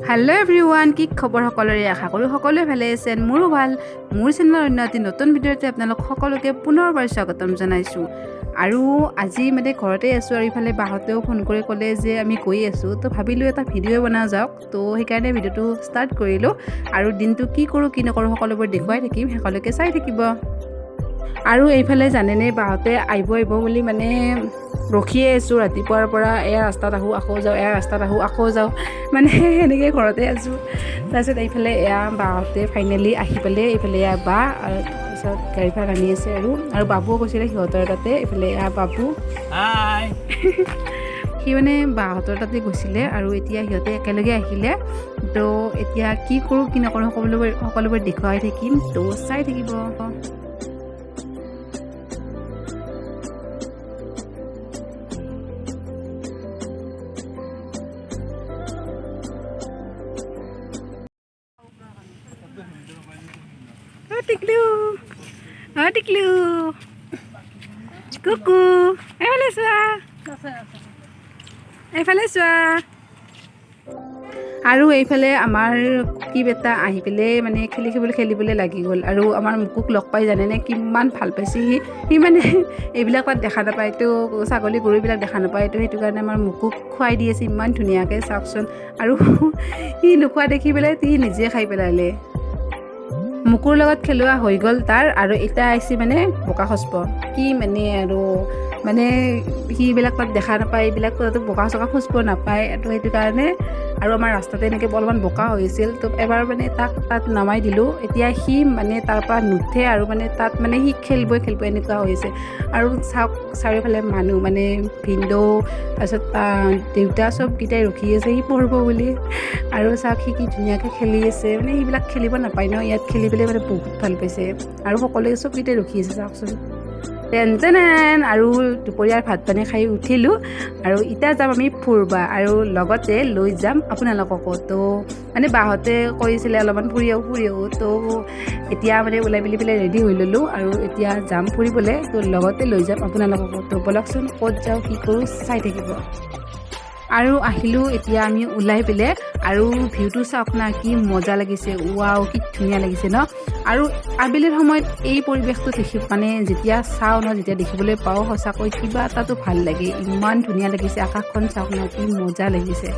Hello' everyone, কি খবৰ সকলোৰে? আশা কৰোঁ সকলোৱে ভালে আছে। মোৰো ভাল। মোৰ চেনেলৰ অন্য এটি নতুন ভিডিঅ'তে আপোনালোক সকলোকে পুনৰবাৰ স্বাগতম জনাইছোঁ। আৰু আজি মানে ঘৰতে আছোঁ আৰু ইফালে বাহঁতেও ফোন কৰি ক'লে যে আমি গৈ আছোঁ, তো ভাবিলোঁ এটা ভিডিঅ' বনাওঁ যাওক। তো সেইকাৰণে ভিডিঅ'টো ষ্টাৰ্ট কৰিলোঁ আৰু দিনটো কি কৰোঁ কি নকৰোঁ সকলোবোৰ দেখুৱাই থাকিম, শেষলৈকে চাই থাকিব। আৰু এইফালে জানেনে, বাহঁতে আহিব আহিব বুলি মানে ৰখিয়ে আছোঁ ৰাতিপুৱাৰ পৰা। এয়া ৰাস্তাত আহোঁ আকৌ যাওঁ, এয়া ৰাস্তাত আহোঁ আকৌ যাওঁ, মানে সেনেকৈ ঘৰতে আছোঁ। তাৰপিছত এইফালে এয়া বাহঁতে ফাইনেলি আহি পেলাই এইফালে এয়া বা, আৰু তাৰপিছত গাড়ীখন আনি আছে। আৰু আৰু বাবুও গৈছিলে সিহঁতৰ তাতে। এইফালে এয়া বাবু, হাই। সি মানে বাহঁতৰ তাতে গৈছিলে আৰু এতিয়া সিহঁতে একেলগে আহিলে। তো এতিয়া কি কৰোঁ কি নকৰোঁ সকলোবোৰ দেখুৱাই থাকিম, তো চাই থাকিব। অ টিকলু, অ টিকলু, কুকু, এইফালে চোৱা, এইফালে চোৱা। আৰু এইফালে আমাৰ কুকি বেটা আহি পেলাই মানে খেলি খেলিবলৈ লাগি গ'ল। আৰু আমাৰ মুকুক লগ পাই জানেনে কিমান ভাল পাইছে সি। সি মানে এইবিলাক তাত দেখা নাপায়, তো ছাগলী গৰুবিলাক দেখা নাপায়, তো সেইটো কাৰণে আমাৰ মুকুক খুৱাই দি আছে ইমান ধুনীয়াকৈ, চাওকচোন। আৰু সি নোখোৱা দেখি পেলাই সি নিজে খাই পেলালে। মুকুৰ লগত খেলোৱা হৈ গ'ল তাৰ। আৰু এতিয়া আহিছে মানে বোকা খচব কি মানে, আৰু মানে সি এইবিলাক তাত দেখা নাপায়, এইবিলাক তাত বোকা চোকা খচব নাপায়, তো সেইটো কাৰণে। আৰু আমাৰ ৰাস্তাতে এনেকৈ অলপমান বোকা হৈছিল, তো এবাৰ মানে তাক তাত নমাই দিলোঁ। এতিয়া সি মানে তাৰ পৰা নুঠে আৰু মানে তাত মানে সি খেলিবই খেলিব এনেকুৱা হৈছে। আৰু চাওক চাৰিওফালে মানুহ, মানে ভিনদেউ, তাৰপিছত দেউতা চবকেইটাই ৰখি আছে সি পঢ়িব বুলি। আৰু চাওক সি কি ধুনীয়াকৈ খেলি আছে, মানে সেইবিলাক খেলিব নাপায় ন, ইয়াত খেলি পেলাই মানে বহুত ভাল পাইছে। আৰু সকলোৱে চবকেইটাই ৰখি আছে চাওকচোন। Ten ten. আৰু দুপৰীয়াৰ ভাত পানী খাই উঠিলোঁ আৰু এতিয়া যাম আমি ফুৰবা, আৰু লগতে লৈ যাম আপোনালোককো। তো মানে বাহঁতে কৈছিলে অলপমান ফুৰি আহোঁ ফুৰি আহোঁ, তো এতিয়া মানে ওলাই মেলি পেলাই ৰেডি হৈ ল'লোঁ আৰু এতিয়া যাম ফুৰিবলৈ, তো লগতে লৈ যাম আপোনালোককো। তো ব'লকচোন ক'ত যাওঁ কি কৰোঁ চাই থাকিব। আৰু আহিলোঁ এতিয়া আমি ওলাই পেলাই, আৰু ভিউটো চাওক না কি মজা লাগিছে, ৱাও কি ধুনীয়া লাগিছে ন। আৰু আবেলিৰ সময়ত এই পৰিৱেশটো দেখি মানে যেতিয়া চাওঁ ন, যেতিয়া দেখিবলৈ পাওঁ, সঁচাকৈ কিবা এটাতো ভাল লাগে, ইমান ধুনীয়া লাগিছে। আকাশখন চাওক না কি মজা লাগিছে।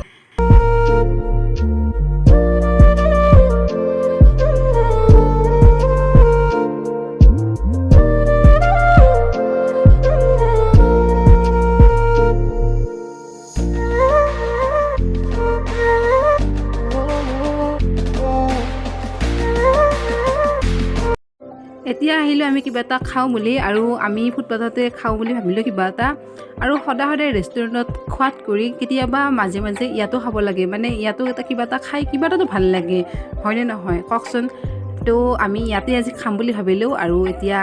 এতিয়া আহিলোঁ আমি কিবা এটা খাওঁ বুলি, আৰু আমি ফুটপাথতে খাওঁ বুলি ভাবিলোঁ কিবা এটা। আৰু সদায় সদায় ৰেষ্টুৰেণ্টত খোৱাত কৰি কেতিয়াবা মাজে মাজে ইয়াতো খাব লাগে, মানে ইয়াতো এটা কিবা এটা খাই কিবা এটাতো ভাল লাগে, হয়নে নহয় কওকচোন। তো আমি ইয়াতে আজি খাম বুলি ভাবিলোঁ। আৰু এতিয়া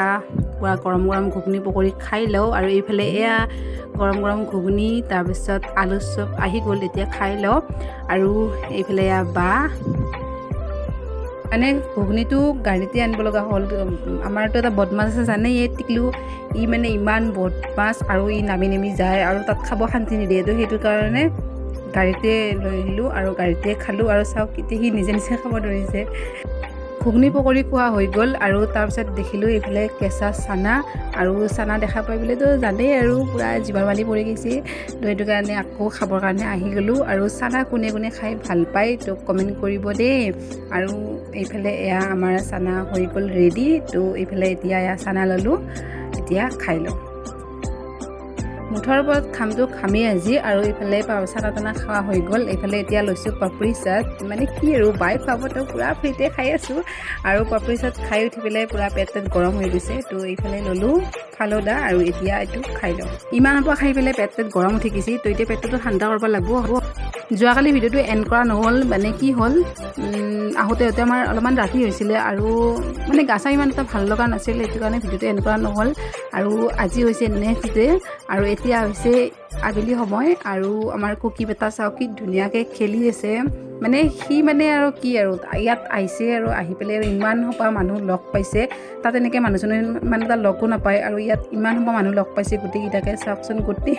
পূৰা গৰম গৰম ঘুগনি পকৰি খাই লওঁ। আৰু এইফালে এয়া গৰম গৰম ঘুগনি, তাৰপিছত আলু চপ আহি গ'ল, এতিয়া খাই লওঁ। আৰু এইফালে এয়া বা মানে ঘুগনিটো গাড়ীতে আনিব লগা হ'ল। আমাৰতো এটা বদমাছ আছে জানেই, এই টিকলু, ই মানে ইমান বদমাছ আৰু ই নামি নামি যায় আৰু তাত খাব শান্তি নিদিয়ে, তো সেইটো কাৰণে গাড়ীতে লৈ আহিলোঁ আৰু গাড়ীতে খালোঁ। আৰু চাওক এতিয়া সি নিজে নিজে খাব ধৰিছে। ঘুগনি পকৰি খোৱা হৈ গ'ল। আৰু তাৰপিছত দেখিলোঁ এইফালে কেঁচা চানা, আৰু চানা দেখা পাই পেলাইতো জানেই আৰু পূৰা জিভাৰ পানী পৰি গৈছে, তো সেইটো কাৰণে আকৌ খাবৰ কাৰণে আহি গ'লোঁ। আৰু চানা কোনে কোনে খাই ভাল পায় তো কমেণ্ট কৰিব দেই। আৰু এইফালে এয়া আমাৰ চানা হৈ গ'ল ৰেডি। তো এইফালে এতিয়া এয়া চানা ল'লোঁ, এতিয়া খাই লওঁ। মুঠৰ ওপৰত খামটো খামেই আজি। আৰু এইফালে চানা তানা খোৱা হৈ গ'ল। এইফালে এতিয়া লৈছোঁ পাপৰি চাট, মানে কি আৰু বাই খুৱাব, তো পূৰা ফ্ৰীতে খাই আছোঁ। আৰু পাপৰি চাট খাই উঠি পেলাই পূৰা পেট টেট গৰম হৈ গৈছে, তো এইফালে ল'লোঁ ফালুদা আৰু এতিয়া এইটো খাই লওঁ। ইমান সোপা খাই পেলাই পেট টেট গৰম উঠি গৈছে, তো এতিয়া পেটটোতো ঠাণ্ডা কৰিব লাগিব। যোৱাকালি ভিডিঅ'টো এণ্ড কৰা নহ'ল, মানে কি হ'ল, আহোঁতে আহোঁতে আমাৰ অলপমান ৰাতি হৈছিলে আৰু মানে গা চা ইমান এটা ভাল লগা নাছিল, সেইটো কাৰণে ভিডিঅ'টো এণ্ড কৰা নহ'ল। আৰু আজি হৈছে নেক্সট ডে আৰু এতিয়া হৈছে আবেলি সময়। আৰু আমাৰ কুকি বেটা চাওক কি ধুনীয়াকৈ খেলি আছে, মানে সি মানে আৰু কি আৰু ইয়াত আহিছে আৰু আহি পেলাই আৰু ইমান সোপা মানুহ লগ পাইছে। তাত এনেকৈ মানুহ চানুহ ইমান এটা লগো নাপায় আৰু ইয়াত ইমান সোপা মানুহ লগ পাইছে গোটেইকেইটাকে। চাওকচোন, গোটেই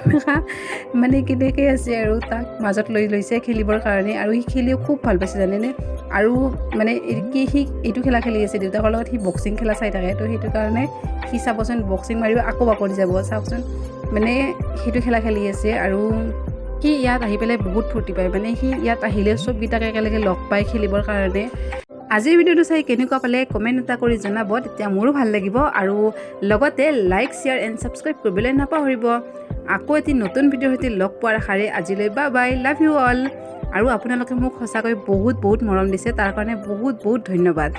মানে কেনেকৈ আছে আৰু তাক মাজত লৈ লৈছে খেলিবৰ কাৰণে আৰু সি খেলিও খুব ভাল পাইছে, জানেনে? আৰু মানে কি, সি এইটো খেলা খেলি আছে দেউতাকৰ লগত। সি বক্সিং খেলা চাই থাকে, তো সেইটো কাৰণে সি চাবচোন, বক্সিং মাৰিও আকৌ বাগৰি যাব। চাওকচোন, মানে সেইটো খেলা খেলি আছে আৰু সি ইয়াত আহি পেলাই বহুত ফূৰ্তি পায়। মানে সি ইয়াত আহিলে চবকেইটাকে একেলগে লগ পায় খেলিবৰ কাৰণে। আজিৰ ভিডিঅ'টো চাই কেনেকুৱা পালে কমেণ্ট এটা কৰি জনাব, তেতিয়া মোৰো ভাল লাগিব। আৰু লগতে লাইক, শ্বেয়াৰ এণ্ড ছাবস্ক্ৰাইব কৰিবলৈ নাপাহৰিব। আকৌ এটি নতুন ভিডিঅ'ৰ সৈতে লগ পোৱাৰ আশাৰে আজিলৈ bye bye, love you all. আৰু আপোনালোকে মোক সঁচাকৈ বহুত বহুত মৰম দিছে, তাৰ কাৰণে বহুত বহুত ধন্যবাদ।